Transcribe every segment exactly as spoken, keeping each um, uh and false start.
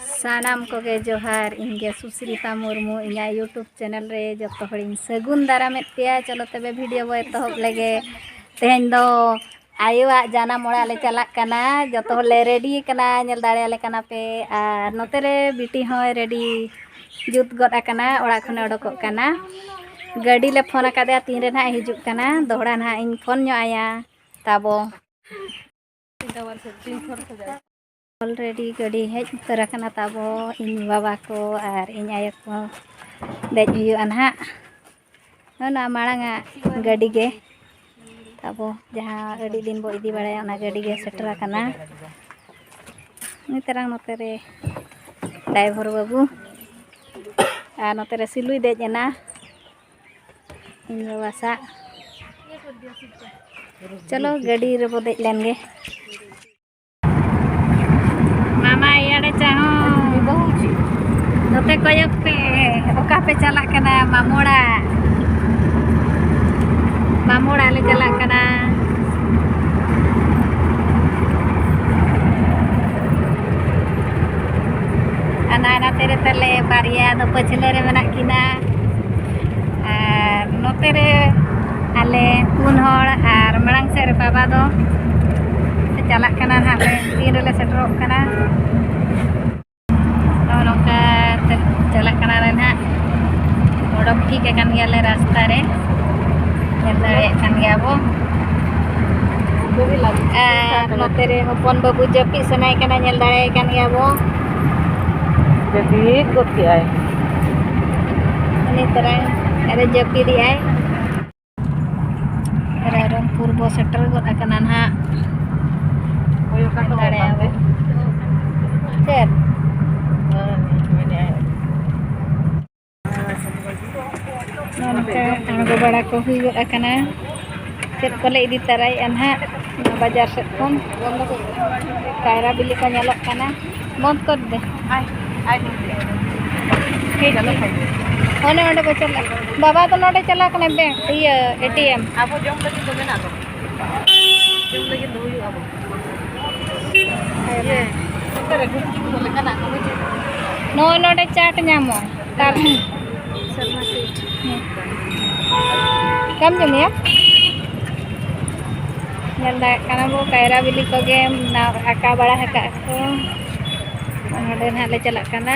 ᱥᱟᱱᱟᱢ ᱠᱚᱜᱮ ᱡᱚᱦᱟᱨ, ᱤᱧ ᱜᱮ ᱥᱩᱥᱨᱤᱛᱟ ᱢᱩᱨᱢᱩ, ᱤᱧᱟᱹᱜ YouTube ᱪᱮᱱᱮᱞ ᱨᱮ ᱡᱚᱛᱚ ᱦᱚᱲᱤᱧ ᱥᱟᱹᱜᱩᱱ ᱫᱟᱨᱟᱢᱮᱫ ᱯᱮᱭᱟ᱾ ᱪᱚᱞᱚ ᱛᱚᱵᱮ ᱵᱷᱤᱰᱤᱭᱳ ᱵᱚ ᱮᱛᱚᱦᱚᱵ ᱞᱮᱜᱮ᱾ ᱛᱮᱦᱮᱧ ᱫᱚ ᱟᱭᱳᱣᱟᱜ ᱡᱟᱱᱟᱢ ᱚᱲᱟᱜ ᱞᱮ ᱪᱟᱞᱟᱜ ᱠᱟᱱᱟ, ᱡᱚᱛᱚ ᱦᱚᱲ ᱞᱮ ᱨᱮᱰᱤ ᱠᱟᱱᱟ, ᱧᱮᱞ ᱫᱟᱲᱮᱭᱟᱞᱮ ᱠᱟᱱᱟ ᱯᱮ᱾ ᱟᱨ ᱱᱚᱛᱮ ᱨᱮ ᱵᱤᱴᱤ ᱦᱚᱸᱭ ᱨᱮᱰᱤ ᱡᱩᱛ ᱜᱚᱫ ᱟᱠᱟᱱᱟ, ᱚᱲᱟᱜ ᱠᱷᱚᱱᱮ ᱚᱰᱚᱠᱚᱜ ᱠᱟᱱᱟ᱾ ᱜᱟᱹᱰᱤ ᱞᱮ ᱯᱷᱳᱱ ᱟᱠᱟᱫᱮᱭᱟ, ᱛᱤᱱᱨᱮ ᱱᱟᱦᱟᱜ ᱮ ᱦᱤᱡᱩᱜ ᱠᱟᱱᱟ, ᱫᱚᱦᱲᱟ ᱱᱟᱦᱟᱜ ᱤᱧ ᱯᱷᱳᱱ ᱧᱚᱜ ᱟᱭᱟ᱾ ᱛᱟᱵᱚ᱾ Already ᱜᱟᱹᱰᱤ ᱦᱮᱡ ᱩᱛᱟᱹᱨ ᱟᱠᱟᱱᱟ ᱛᱟᱵᱚ, ᱤᱧ ᱵᱟᱵᱟ ᱠᱚ ᱟᱨ ᱤᱧ ᱟᱭᱳ ᱠᱚ ᱫᱮᱡ ᱦᱩᱭᱩᱜᱼᱟ ᱱᱟᱦᱟᱜ᱾ ᱱᱚᱜᱼᱚ ᱱᱚᱣᱟ ᱢᱟᱲᱟᱝ ᱟᱜ ᱜᱟᱹᱰᱤ ᱜᱮ ᱛᱟᱵᱚ, ᱡᱟᱦᱟᱸ ᱟᱹᱰᱤ ᱫᱤᱱ ᱵᱚ ᱤᱫᱤ ᱵᱟᱲᱟᱭᱟ, ᱚᱱᱟ ᱜᱟᱹᱰᱤ ᱜᱮ ᱥᱮᱴᱮᱨ ᱟᱠᱟᱱᱟ᱾ ᱩᱱᱤ ᱛᱟᱨᱟᱝ ᱱᱚᱛᱮ ᱨᱮ ᱰᱟᱭᱵᱷᱟᱨ ᱵᱟᱹᱵᱩ ᱟᱨ ᱱᱚᱛᱮ ᱨᱮ ᱥᱤᱞᱩᱭ ᱫᱮᱡ ᱮᱱᱟ᱾ ᱤᱧ ᱵᱟᱵᱟ ᱥᱟᱜ᱾ ᱪᱚᱞᱚ, ᱜᱟᱹᱰᱤ ᱨᱮᱵᱚ ᱫᱮᱡ ᱞᱮᱱ ᱜᱮ᱾ ᱢᱟᱢᱟ ᱮᱭᱟᱲᱮ ᱪᱟᱦᱚᱸ᱾ ᱱᱚᱛᱮ ᱠᱚᱭᱚᱜ ᱯᱮ, ᱚᱠᱟ ᱯᱮ ᱪᱟᱞᱟᱜ ᱠᱟᱱᱟ? ᱢᱟᱢᱚᱲᱟᱜ, ᱢᱟᱢᱚᱲᱟᱜ ᱞᱮ ᱪᱟᱞᱟᱜ ᱠᱟᱱᱟ᱾ ᱟᱨ ᱱᱟᱭ ᱱᱟᱛᱮ ᱨᱮ ᱛᱟᱞᱮ ᱵᱟᱨᱭᱟ ᱫᱚ ᱯᱟᱹᱪᱷᱞᱟᱹ ᱨᱮ ᱢᱮᱱᱟᱜ ᱠᱤᱱᱟ᱾ ᱟᱨ ᱱᱚᱛᱮ ᱨᱮ ᱟᱞᱮ ᱯᱩᱱ ᱦᱚᱲ ᱟᱨ ᱢᱟᱲᱟᱝ ᱥᱮᱫ ᱨᱮ ᱵᱟᱵᱟ ᱫᱚ ᱪᱟᱞᱟᱜ ᱠᱟᱱᱟ ᱱᱟᱦᱟᱜ, ᱛᱤᱱ ᱨᱮᱞᱮ ᱥᱮᱴᱮᱨᱚᱜ ᱠᱟᱱᱟ᱾ ᱱᱚᱜᱼᱚ ᱱᱚᱝᱠᱟ ᱛᱮ ᱪᱟᱞᱟᱜ ᱠᱟᱱᱟᱞᱮ ᱱᱟᱦᱟᱜ᱾ ᱚᱰᱚᱠ ᱴᱷᱤᱠ ᱟᱠᱟᱱ ᱜᱮᱭᱟᱞᱮ ᱨᱟᱥᱛᱟ ᱨᱮ, ᱧᱮᱞ ᱫᱟᱲᱮᱭᱟᱜ ᱠᱟᱱ ᱜᱮᱭᱟ ᱵᱚ᱾ ᱟᱨ ᱱᱚᱛᱮ ᱨᱮ ᱦᱚᱯᱚᱱ ᱵᱟᱹᱵᱩ ᱡᱟᱹᱯᱤᱫ ᱥᱟᱱᱟᱭᱮ ᱠᱟᱱᱟ, ᱧᱮᱞ ᱫᱟᱲᱮᱭᱟᱭ ᱠᱟᱱ ᱜᱮᱭᱟ ᱵᱚ᱾ ᱡᱟᱹᱯᱤᱫ ᱜᱚᱫ ᱠᱮᱜᱼᱟᱭ᱾ ᱩᱱᱤ ᱛᱟᱨᱟᱝ ᱟᱨᱮ ᱡᱟᱹᱯᱤᱫᱮᱜᱼᱟᱭ᱾ ᱨᱟᱭᱨᱚᱝᱯᱩᱨ ᱵᱚ ᱥᱮᱴᱮᱨ ᱜᱚᱫ ᱟᱠᱟᱱᱟ ᱱᱟᱦᱟᱜ᱾ ᱦᱳᱭ, ᱚᱠᱟ ᱧᱮᱞ ᱫᱟᱲᱮᱭᱟᱜᱼᱟ ᱵᱚ᱾ ᱪᱮᱫ? ᱱᱚᱜᱼᱚ ᱱᱚᱝᱠᱟ ᱟᱬᱜᱚ ᱵᱟᱲᱟ ᱠᱚ ᱦᱩᱭ ᱜᱚᱫ ᱟᱠᱟᱱᱟ᱾ ᱪᱮᱫ ᱠᱚᱞᱮ ᱤᱫᱤ ᱛᱟᱨᱟᱭᱮᱫᱼᱟ ᱱᱟᱦᱟᱜ ᱱᱚᱣᱟ ᱵᱟᱡᱟᱨ ᱥᱮᱫ ᱠᱷᱚᱱ᱾ ᱠᱟᱭᱨᱟ ᱵᱤᱞᱤ ᱠᱚ ᱧᱮᱞᱚᱜ ᱠᱟᱱᱟ᱾ ᱵᱚᱱᱫ ᱠᱚᱨ ᱫᱮ᱾ ᱟᱭ, ᱟᱭ, ᱵᱚᱱᱫ ᱠᱚᱨ ᱫᱮ᱾ ᱴᱷᱤᱠ, ᱴᱷᱤᱠ᱾ ᱚᱱᱮ ᱚᱸᱰᱮ ᱵᱚ ᱪᱟᱞᱟᱜᱼᱟ᱾ ᱵᱟᱵᱟ ᱫᱚ ᱱᱚᱰᱮ ᱪᱟᱞᱟᱣ ᱠᱟᱱᱟᱭ ᱵᱮᱝᱠ, ᱤᱭᱟᱹ, ᱮ ᱴᱤ ᱮᱢ᱾ ᱟᱵᱚ ᱡᱚᱢ ᱞᱟᱹᱜᱤᱫ ᱫᱚ ᱢᱮᱱᱟᱜ ᱫᱚ᱾ ᱡᱚᱢ ᱞᱟᱹᱜᱤᱫ ᱫᱚ ᱦᱩᱭᱩᱜᱼᱟ ᱵᱚ᱾ ᱤᱭᱟᱹ᱾ ᱱᱚᱜᱼᱚᱭ ᱱᱚᱰᱮ ᱪᱟᱴ ᱧᱟᱢᱚᱜᱼᱟ᱾ ᱛᱟᱨ ᱠᱟᱢ ᱡᱚᱢᱮᱭᱟ? ᱧᱮᱞ ᱫᱟᱲᱮᱭᱟᱜ ᱠᱟᱱᱟ ᱵᱚ, ᱠᱟᱭᱨᱟ ᱵᱤᱞᱤ ᱠᱚᱜᱮ ᱟᱠᱟ ᱵᱟᱲᱟ ᱟᱠᱟᱫ ᱠᱚ᱾ ᱱᱚᱰᱮ ᱱᱟᱦᱟᱜ ᱞᱮ ᱪᱟᱞᱟᱜ ᱠᱟᱱᱟ᱾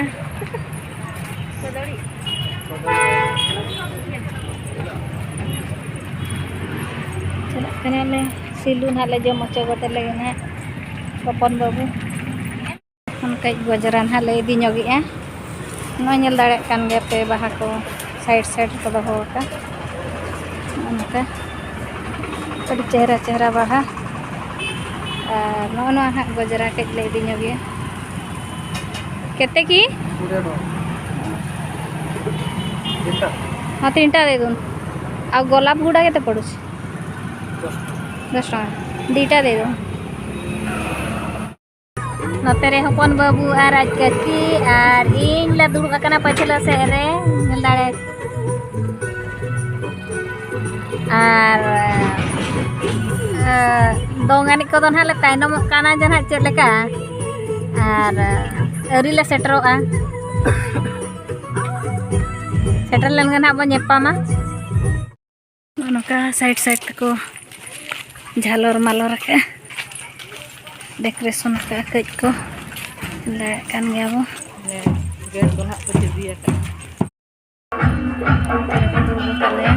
ᱪᱟᱞᱟᱜ ᱠᱟᱱᱟᱞᱮ᱾ ᱥᱤᱞᱩ ᱱᱟᱦᱟᱜ ᱞᱮ ᱡᱚᱢ ᱦᱚᱪᱚ ᱠᱚᱛᱮ ᱞᱟᱹᱜᱤᱫ ᱱᱟᱦᱟᱜ ᱦᱚᱯᱚᱱ ᱵᱟᱹᱵᱩ᱾ ᱚᱱᱠᱟ ᱜᱚᱡᱽᱨᱟ ᱱᱟᱦᱟᱜ ᱞᱮ ᱤᱫᱤ ᱧᱚᱜᱮᱜᱼᱟ᱾ ᱱᱚᱜᱼᱚᱭ ᱧᱮᱞ ᱫᱟᱲᱮᱭᱟᱜ ᱠᱟᱱ ᱜᱮᱭᱟ ᱯᱮ, ᱵᱟᱦᱟ ᱠᱚ ᱥᱟᱭᱤᱰ ᱥᱟᱭᱤᱰ ᱨᱮᱠᱚ ᱫᱚᱦᱚ ᱟᱠᱟᱫ᱾ ᱱᱚᱜᱼᱚ ᱱᱚᱝᱠᱟ ᱟᱹᱰᱤ ᱪᱮᱦᱨᱟ ᱪᱮᱦᱨᱟ ᱵᱟᱦᱟ᱾ ᱟᱨ ᱱᱚᱜᱼᱚ ᱱᱚᱣᱟ ᱦᱟᱸᱜ ᱜᱚᱡᱽᱨᱟ ᱠᱟᱹᱡ ᱞᱮ ᱤᱫᱤ ᱧᱚᱜᱮᱜᱼᱟ᱾ ᱠᱮᱛᱮ ᱠᱤ? ᱦᱚᱸ, ᱛᱤᱱᱴᱟ ᱫᱮ ᱫᱩᱱ᱾ ᱟᱨ ᱜᱳᱞᱟᱯ ᱜᱩᱰᱟ ᱠᱮᱛᱮ ᱯᱚᱲᱩᱪᱷᱤ? ᱫᱚᱥ ᱴᱟᱠᱟ᱾ ᱫᱤᱴᱟ ᱫᱮ ᱫᱩᱱ᱾ ᱱᱚᱛᱮ ᱨᱮ ᱦᱚᱯᱚᱱ ᱵᱟᱹᱵᱩ ᱟᱨ ᱟᱡ ᱠᱟᱹᱠᱤ ᱟᱨ ᱤᱧ ᱞᱮ ᱫᱩᱲᱩᱵ ᱟᱠᱟᱱᱟ ᱯᱟᱹᱪᱷᱞᱟᱹ ᱥᱮᱫ ᱨᱮ, ᱧᱮᱞ ᱫᱟᱲᱮ᱾ ᱟᱨ, ᱮ, ᱫᱚᱝ ᱮᱱᱮᱡ ᱠᱚᱫᱚ ᱱᱟᱦᱟᱜ ᱞᱮ ᱛᱟᱭᱱᱚᱢᱚᱜ ᱠᱟᱱᱟ ᱡᱮ ᱱᱟᱦᱟᱜ ᱪᱮᱫ ᱞᱮᱠᱟ, ᱟᱨ ᱟᱹᱣᱨᱤ ᱞᱮ ᱥᱮᱴᱮᱨᱚᱜᱼᱟ᱾ ᱥᱮᱴᱮᱨ ᱞᱮᱱᱠᱷᱟᱱ ᱱᱟᱦᱟᱜ ᱵᱚᱱ ᱧᱟᱯᱟᱢᱟ᱾ ᱱᱚᱜᱼᱚ ᱱᱚᱝᱠᱟ ᱥᱟᱭᱤᱰ ᱥᱟᱭᱤᱰ ᱛᱮᱠᱚ ᱡᱷᱟᱞᱚᱨ ᱢᱟᱞᱚᱨ ᱟᱠᱟᱫᱼᱟ, ᱰᱮᱠᱳᱨᱮᱥᱚᱱ ᱟᱠᱟᱫᱼᱟ ᱠᱟᱹᱡ ᱠᱚ᱾ ᱧᱮᱞ ᱫᱟᱲᱮᱭᱟᱜ ᱠᱟᱱ ᱜᱮᱭᱟ ᱵᱚ᱾ ᱦᱮᱸ, ᱜᱮᱥ ᱫᱚ ᱱᱟᱦᱟᱜ ᱠᱚ ᱪᱟᱹᱵᱤ ᱟᱠᱟᱫᱼᱟ᱾ ᱱᱚᱛᱮ ᱨᱮᱠᱚ ᱫᱩᱲᱩᱵ ᱟᱠᱟᱫ ᱞᱮᱭᱟ᱾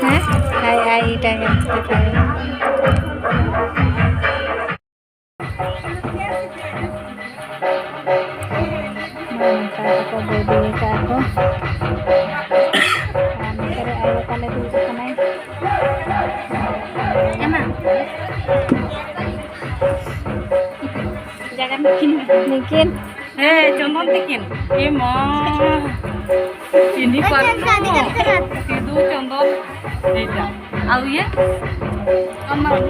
ᱦᱮᱸ? ᱟᱭ, ᱟᱭ, ᱮᱴᱟᱜ ᱜᱮ᱾ ᱱᱚᱝᱠᱟ ᱠᱟᱛᱮ ᱵᱚ ᱤᱫᱤ ᱟᱠᱟᱫ ᱠᱚ᱾ ᱟᱨ ᱱᱚᱛᱮ ᱨᱮ ᱟᱭᱳ ᱛᱟᱞᱮ ᱫᱩᱲᱩᱵ ᱟᱠᱟᱱᱟᱭ᱾ ᱮᱢᱟ᱾ ᱡᱟᱭᱜᱟ ᱱᱩᱠᱤᱱ᱾ ᱱᱩᱠᱤᱱ᱾ ᱦᱮᱸ, ᱪᱚᱱᱫᱚᱱ ᱛᱤᱠᱤᱱ᱾ ᱮ ᱢᱟ᱾ ᱪᱤᱱᱤ ᱯᱟᱨᱠᱚᱢ᱾ ᱥᱤᱫᱩ, ᱪᱚᱱᱫᱚᱱ᱾ ᱮᱭᱴᱟ᱾ ᱟᱨ ᱤᱭᱟᱹ? ᱟᱢᱟᱱ᱾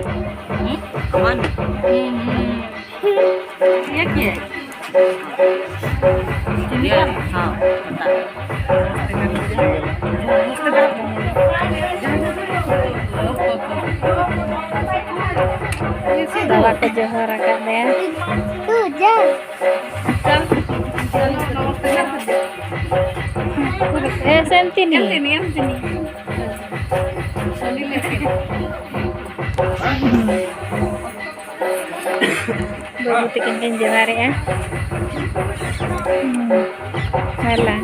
ᱦᱩᱸ? ᱟᱢᱟᱱ᱾ ᱦᱩᱸ, ᱦᱩᱸ᱾ ᱤᱭᱟᱹ ᱠᱮ? ᱪᱤᱱᱤ ᱤᱭᱟᱹ, ᱯᱟᱨᱠᱚᱢ᱾ ᱦᱮᱸ, ᱚᱱᱟ᱾ ᱵᱟᱵᱟ ᱠᱚ ᱡᱚᱦᱟᱨ ᱟᱠᱟᱫ ᱞᱮᱭᱟ᱾ ᱮ, ᱥᱮᱱ ᱛᱤᱱᱤ᱾ ᱵᱟᱹᱵᱩ ᱛᱟᱹᱠᱤᱱ ᱠᱤᱱ ᱡᱚᱦᱟᱨᱮᱜᱼᱟ᱾ ᱦᱮᱞᱟ᱾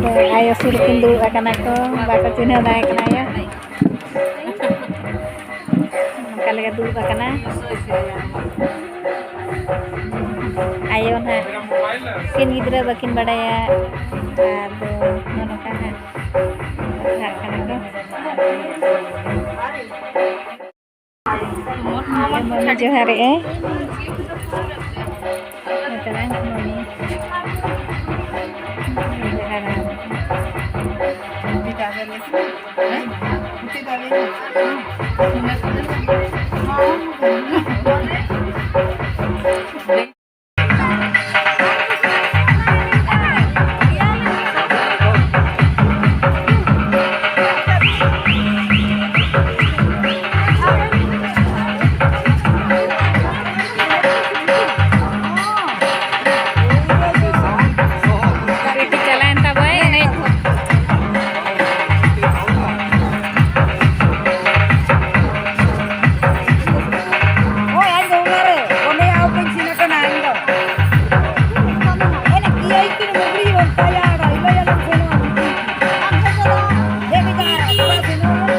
ᱯᱩᱨᱟᱹ ᱟᱭᱳ ᱥᱩᱨ ᱨᱮᱠᱤᱱ ᱫᱩᱲᱩᱵ ᱟᱠᱟᱱᱟ ᱠᱚ, ᱵᱟᱠᱚ ᱪᱤᱱᱦᱟᱹᱣ ᱫᱟᱲᱮ ᱠᱟᱱᱟ ᱟᱭᱳ᱾ ᱱᱚᱝᱠᱟ ᱞᱮᱠᱟ ᱫᱩᱲᱩᱵ ᱟᱠᱟᱱᱟ᱾ ᱟᱭᱳ ᱱᱟᱦᱟᱜ ᱩᱱᱠᱤᱱ ᱜᱤᱫᱽᱨᱟᱹ ᱵᱟᱹᱠᱤᱱ ᱵᱟᱲᱟᱭᱟ, ᱟᱫᱚ ᱱᱚᱜᱼᱚ ᱱᱚᱝᱠᱟ ᱱᱟᱦᱟᱜ ᱯᱟᱲᱦᱟᱜ ᱠᱟᱱᱟ ᱠᱚ᱾ ᱢᱟᱹᱢᱤ ᱡᱚᱦᱟᱨᱮᱜᱼᱟᱭ᱾ ᱢᱟᱹᱢᱤ ᱡᱚᱦᱟᱨ᱾ ᱵᱤᱴᱤ ᱪᱟᱞᱟᱣᱮᱱ ᱛᱟᱵᱚᱱ ᱮᱱᱮᱡ᱾ ᱦᱳᱭ, ᱟᱡ ᱫᱚ ᱚᱱᱟᱨᱮ ᱚᱸᱰᱮ ᱟᱣ ᱠᱤᱱ ᱥᱤᱱ ᱟᱠᱟᱱᱟ, ᱤᱧ ᱫᱚ᱾ ᱮᱱᱮᱡ ᱜᱮᱭᱟᱭ ᱠᱤᱱ ᱢᱩᱜᱽᱲᱤ ᱦᱚᱸ ᱛᱟᱭᱟ, ᱟᱨ ᱦᱤᱞᱟᱹᱭ ᱟᱞᱚᱢ ᱥᱮᱱᱚᱜᱼᱟ, ᱵᱤᱴᱤ᱾ ᱦᱮᱸ, ᱵᱮᱴᱟ, ᱛᱷᱚᱲᱟ ᱥᱮᱱᱚᱜ ᱢᱮ᱾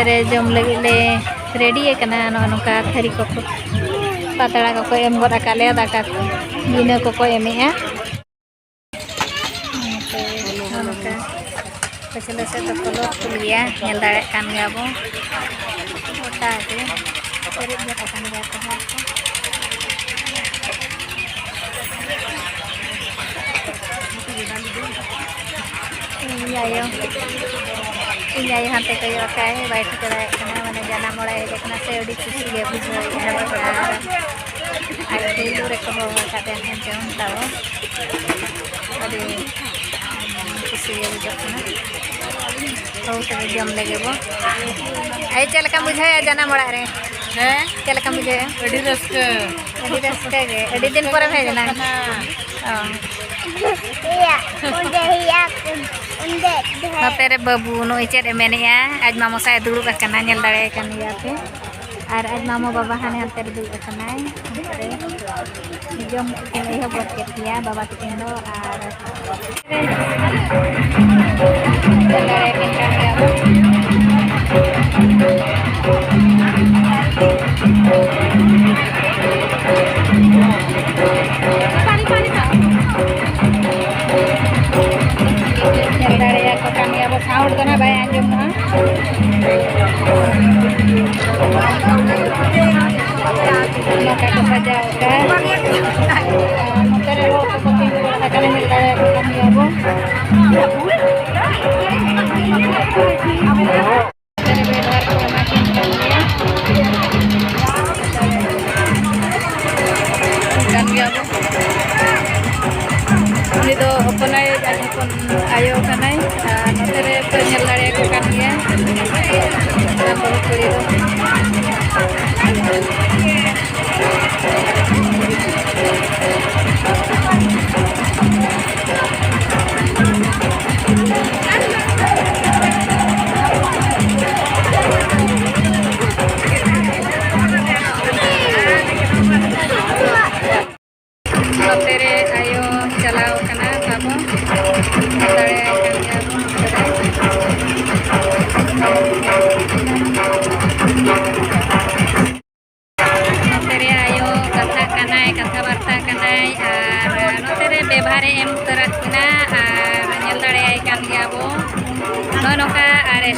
ᱨᱮ ᱡᱚᱢ ᱞᱟᱹᱜᱤᱫ ᱞᱮ ᱨᱮᱰᱤ ᱟᱠᱟᱱᱟ᱾ ᱱᱚᱜᱼᱚ ᱱᱚᱝᱠᱟ ᱛᱷᱟᱹᱨᱤ ᱠᱚᱠᱚ, ᱯᱟᱛᱲᱟ ᱠᱚᱠᱚ ᱮᱢ ᱜᱚᱫ ᱟᱠᱟᱫ ᱞᱮᱭᱟ, ᱫᱟᱠᱟ ᱠᱚ, ᱜᱤᱱᱟᱹ ᱠᱚᱠᱚ ᱮᱢᱮᱜᱼᱟ᱾ ᱱᱚᱜᱼᱚ ᱱᱚᱝᱠᱟ ᱯᱟᱹᱪᱷᱞᱟᱹ ᱥᱮᱫ ᱫᱚᱠᱚ ᱞᱚ ᱠᱩᱞᱤᱭᱟ, ᱧᱮᱞ ᱫᱟᱲᱮᱭᱟᱜ ᱠᱟᱱ ᱜᱮᱭᱟ ᱵᱚ᱾ ᱜᱚᱴᱟ ᱜᱮ ᱯᱮᱨᱮᱡ ᱜᱚᱫ ᱟᱠᱟᱱ ᱜᱮᱭᱟ ᱠᱚ ᱦᱚᱲ ᱠᱚ᱾ ᱤᱧ ᱟᱭᱳ, ᱤᱧ ᱟᱭᱳ ᱦᱟᱱᱛᱮ ᱠᱚᱭᱚᱜ ᱟᱠᱟᱫᱟᱭ, ᱵᱟᱭ ᱴᱷᱤᱠᱟᱹ ᱫᱟᱲᱮᱭᱟᱜ ᱠᱟᱱᱟ, ᱢᱟᱱᱮ ᱡᱟᱱᱟᱢ ᱚᱲᱟᱜ ᱮ ᱦᱮᱡ ᱟᱠᱟᱱᱟ ᱥᱮ ᱟᱹᱰᱤ ᱠᱩᱥᱤ ᱜᱮ ᱵᱩᱡᱷᱟᱹᱣᱮᱫᱼᱟ᱾ ᱟᱨ ᱟᱡ ᱯᱳᱭᱞᱳ ᱨᱮᱠᱚ ᱦᱚᱦᱚ ᱟᱠᱟᱫᱮᱭᱟ ᱠᱷᱟᱱ ᱡᱚᱢ ᱛᱟᱵᱚ, ᱟᱹᱰᱤ ᱠᱩᱥᱤ ᱜᱮ ᱵᱩᱡᱷᱟᱹᱜ ᱠᱟᱱᱟ᱾ ᱦᱳ, ᱛᱚᱵᱮ ᱡᱚᱢ ᱞᱮᱜᱮ ᱵᱚ᱾ ᱟᱭᱳ, ᱪᱮᱫ ᱞᱮᱠᱟᱢ ᱵᱩᱡᱷᱟᱹᱣᱮᱫᱼᱟ ᱡᱟᱱᱟᱢ ᱚᱲᱟᱜ ᱨᱮ? ᱦᱮᱸ? ᱪᱮᱫ ᱞᱮᱠᱟᱢ ᱵᱩᱡᱷᱟᱹᱣᱮᱫᱼᱟ? ᱟᱹᱰᱤ ᱨᱟᱹᱥᱠᱟᱹ᱾ ᱟᱹᱰᱤ ᱨᱟᱹᱥᱠᱟᱹ ᱜᱮ᱾ ᱟᱹᱰᱤ ᱫᱤᱱ ᱯᱚᱨᱮᱢ ᱦᱮᱡ ᱮᱱᱟ? ᱠᱟᱱᱟ᱾ ᱚ᱾ ᱤᱭᱟᱹ, ᱚᱸᱰᱮ, ᱤᱭᱟᱹ, ᱚᱸᱰᱮ, ᱚᱸᱰᱮ᱾ ᱱᱚᱛᱮ ᱨᱮ ᱵᱟᱹᱵᱩ ᱱᱩᱭ ᱪᱮᱫ ᱮ ᱢᱮᱱᱮᱜᱼᱟ? ᱟᱡ ᱢᱟᱢᱚ ᱥᱟᱶ ᱮ ᱫᱩᱲᱩᱵ ᱟᱠᱟᱱᱟ, ᱧᱮᱞ ᱫᱟᱲᱮᱭᱟᱭ ᱠᱟᱱ ᱜᱮᱭᱟ ᱯᱮ᱾ ᱟᱨ ᱟᱡ ᱢᱟᱢᱚ ᱵᱟᱵᱟ ᱦᱟᱱᱮ ᱦᱟᱱᱛᱮ ᱨᱮ ᱫᱩᱲᱩᱵ ᱟᱠᱟᱱᱟᱭ᱾ ᱚᱱᱛᱮ ᱨᱮ ᱡᱚᱢ ᱠᱚᱠᱤᱱ ᱮᱦᱚᱵ ᱜᱚᱫ ᱠᱮᱫ ᱜᱮᱭᱟ ᱵᱟᱵᱟ ᱛᱟᱹᱠᱤᱱ ᱫᱚ᱾ ᱟᱨ ᱧᱮᱞ ᱫᱟᱲᱮᱭᱟᱠᱤᱱ ᱠᱟᱱ ᱜᱮᱭᱟ ᱵᱚᱱ᱾ ᱧᱮᱞ ᱫᱟᱲᱮᱭᱟᱠᱚ ᱠᱟᱱ ᱜᱮᱭᱟ ᱵᱚᱱ, sound ᱫᱚ ᱱᱟᱦᱟᱜ ᱵᱟᱭ ᱟᱸᱡᱚᱢᱚᱜᱼᱟ᱾ ᱱᱚᱝᱠᱟ ᱠᱚ ᱥᱟᱡᱟᱣ ᱟᱠᱟᱫ᱾ ᱟᱨ ᱱᱚᱛᱮ ᱨᱮ ᱦᱚᱲ ᱠᱚᱠᱚ ᱛᱤᱸᱜᱩ ᱵᱟᱲᱟ ᱟᱠᱟᱱᱟ, ᱧᱮᱞ ᱫᱟᱲᱮᱭᱟᱠᱚ ᱠᱟᱱ ᱜᱮᱭᱟ ᱵᱚᱱ᱾ ᱱᱚᱛᱮ ᱨᱮ ᱵᱮᱵᱷᱟᱨ ᱠᱚ ᱮᱢᱟ ᱠᱤᱱ ᱠᱟᱱ ᱜᱮᱭᱟ᱾ ᱠᱟᱱ ᱜᱮᱭᱟ ᱵᱚᱱ᱾ ᱩᱱᱤ ᱫᱚ ᱦᱚᱯᱚᱱ ᱟᱭᱳ, ᱟᱡ ᱦᱚᱯᱚᱱ ᱟᱭᱳ ᱠᱟᱱᱟᱭ᱾ ᱟᱨ ᱱᱚᱛᱮ ᱨᱮ ᱯᱮ ᱧᱮᱞ ᱫᱟᱲᱮᱭᱟᱠᱚ ᱠᱟᱱ ᱜᱮᱭᱟ, ᱦᱟᱲᱟᱢ ᱵᱟᱹᱦᱩ ᱠᱩᱲᱤ ᱫᱚ᱾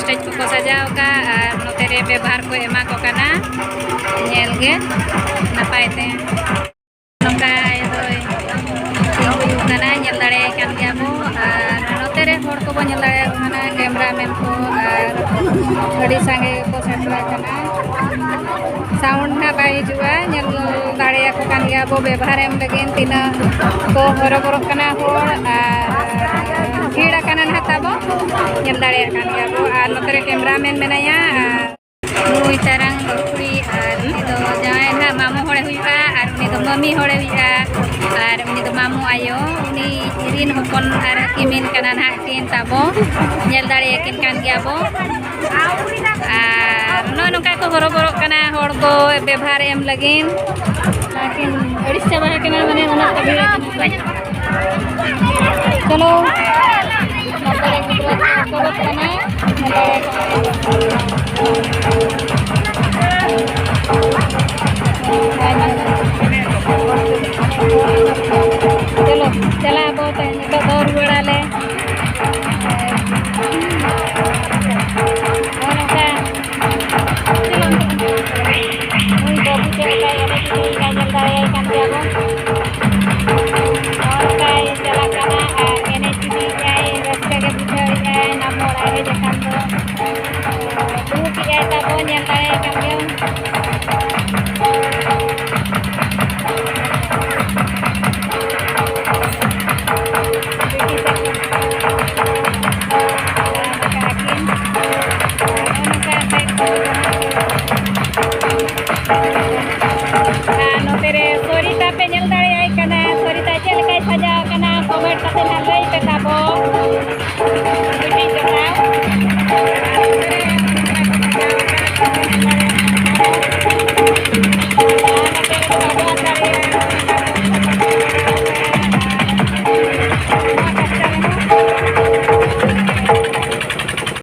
ᱥᱴᱮᱡᱽ ᱠᱚᱠᱚ ᱥᱟᱡᱟᱣ ᱟᱠᱟᱫ ᱟᱨ ᱱᱚᱛᱮ ᱨᱮ ᱵᱮᱵᱷᱟᱨ ᱠᱚ ᱮᱢᱟ ᱠᱚ ᱠᱟᱱᱟ᱾ ᱧᱮᱞ ᱜᱮ ᱱᱟᱯᱟᱭ ᱛᱮ ᱱᱚᱝᱠᱟ ᱤᱭᱟᱹ ᱫᱚ ᱦᱩᱭᱩᱜ ᱠᱟᱱᱟ, ᱧᱮᱞ ᱫᱟᱲᱮᱭᱟᱭ ᱠᱟᱱ ᱜᱮᱭᱟ ᱵᱚ᱾ ᱟᱨ ᱱᱚᱛᱮ ᱨᱮ ᱦᱚᱲ ᱠᱚᱵᱚ ᱧᱮᱞ ᱫᱟᱲᱮᱭᱟᱠᱚ ᱠᱟᱱᱟ, ᱠᱮᱢᱨᱟ ᱢᱮᱱ ᱠᱚ, ᱟᱨ ᱟᱹᱰᱤ ᱥᱟᱸᱜᱮ ᱜᱮᱠᱚ ᱥᱮᱴᱮᱨ ᱟᱠᱟᱱᱟ᱾ ᱥᱟᱣᱩᱱᱰ ᱱᱟᱦᱟᱜ ᱵᱟᱭ ᱦᱤᱡᱩᱜᱼᱟ, ᱧᱮᱞ ᱫᱟᱲᱮᱭᱟᱠᱚ ᱠᱟᱱ ᱜᱮᱭᱟ ᱵᱚ ᱵᱮᱵᱷᱟᱨ ᱮᱢ ᱞᱟᱹᱜᱤᱫ ᱛᱤᱱᱟᱹᱜ ᱠᱚ ᱦᱚᱨᱚᱵᱚᱨᱚᱜ ᱠᱟᱱᱟ ᱦᱚᱲ, ᱟᱨ ᱵᱷᱤᱲ ᱟᱠᱟᱱᱟ ᱱᱟᱦᱟᱜ ᱛᱟᱵᱚ, ᱧᱮᱞ ᱫᱟᱲᱮᱭᱟᱜ ᱠᱟᱱ ᱜᱮᱭᱟ ᱵᱚ᱾ ᱟᱨ ᱱᱚᱛᱮ ᱨᱮ ᱠᱮᱢᱨᱟ ᱢᱮᱱ ᱢᱮᱱᱟᱭᱟ, ᱟᱨ ᱱᱩᱭ ᱛᱟᱨᱟᱝ ᱵᱟᱹᱦᱩ ᱠᱩᱲᱤ, ᱟᱨ ᱩᱱᱤ ᱫᱚ ᱡᱟᱶᱟᱭ ᱱᱟᱦᱟᱜ ᱢᱟᱢᱚ ᱦᱚᱲᱮ ᱦᱩᱭᱩᱜᱼᱟ, ᱟᱨ ᱩᱱᱤ ᱫᱚ ᱢᱟᱹᱢᱤ ᱦᱚᱲᱮ ᱦᱩᱭᱩᱜᱼᱟ, ᱟᱨ ᱩᱱᱤ ᱫᱚ ᱢᱟᱢᱚ ᱟᱭᱳ, ᱩᱱᱤ ᱨᱤᱱ ᱦᱚᱯᱚᱱ ᱟᱨ ᱠᱤᱢᱤᱱ ᱠᱟᱱᱟ ᱱᱟᱦᱟᱜ ᱠᱤᱱ ᱛᱟᱵᱚ, ᱧᱮᱞ ᱫᱟᱲᱮᱭᱟᱠᱤᱱ ᱠᱟᱱ ᱜᱮᱭᱟ ᱵᱚ᱾ ᱟᱨ ᱱᱚᱜᱼᱚᱭ ᱱᱚᱝᱠᱟ ᱠᱚ ᱦᱚᱨᱚᱵᱚᱨᱚᱜ ᱠᱟᱱᱟ ᱦᱚᱲ ᱠᱚ ᱵᱮᱵᱷᱟᱨ ᱮᱢ ᱞᱟᱹᱜᱤᱫ᱾ ᱞᱮᱠᱤᱱ ᱟᱹᱲᱤᱥ ᱪᱟᱵᱟ ᱟᱠᱟᱱᱟ, ᱢᱟᱱᱮ ᱩᱱᱟᱹᱜ ᱠᱚ ᱵᱷᱤᱲ ᱟᱠᱟᱱᱟ᱾ ᱪᱚᱞᱚ, ᱱᱚᱛᱮ ᱨᱮ ᱜᱤᱫᱽᱨᱟᱹ ᱠᱚ ᱦᱚᱨᱚᱵᱚᱨᱚᱜ ᱠᱟᱱᱟ, ᱱᱚᱛᱮ ᱨᱮ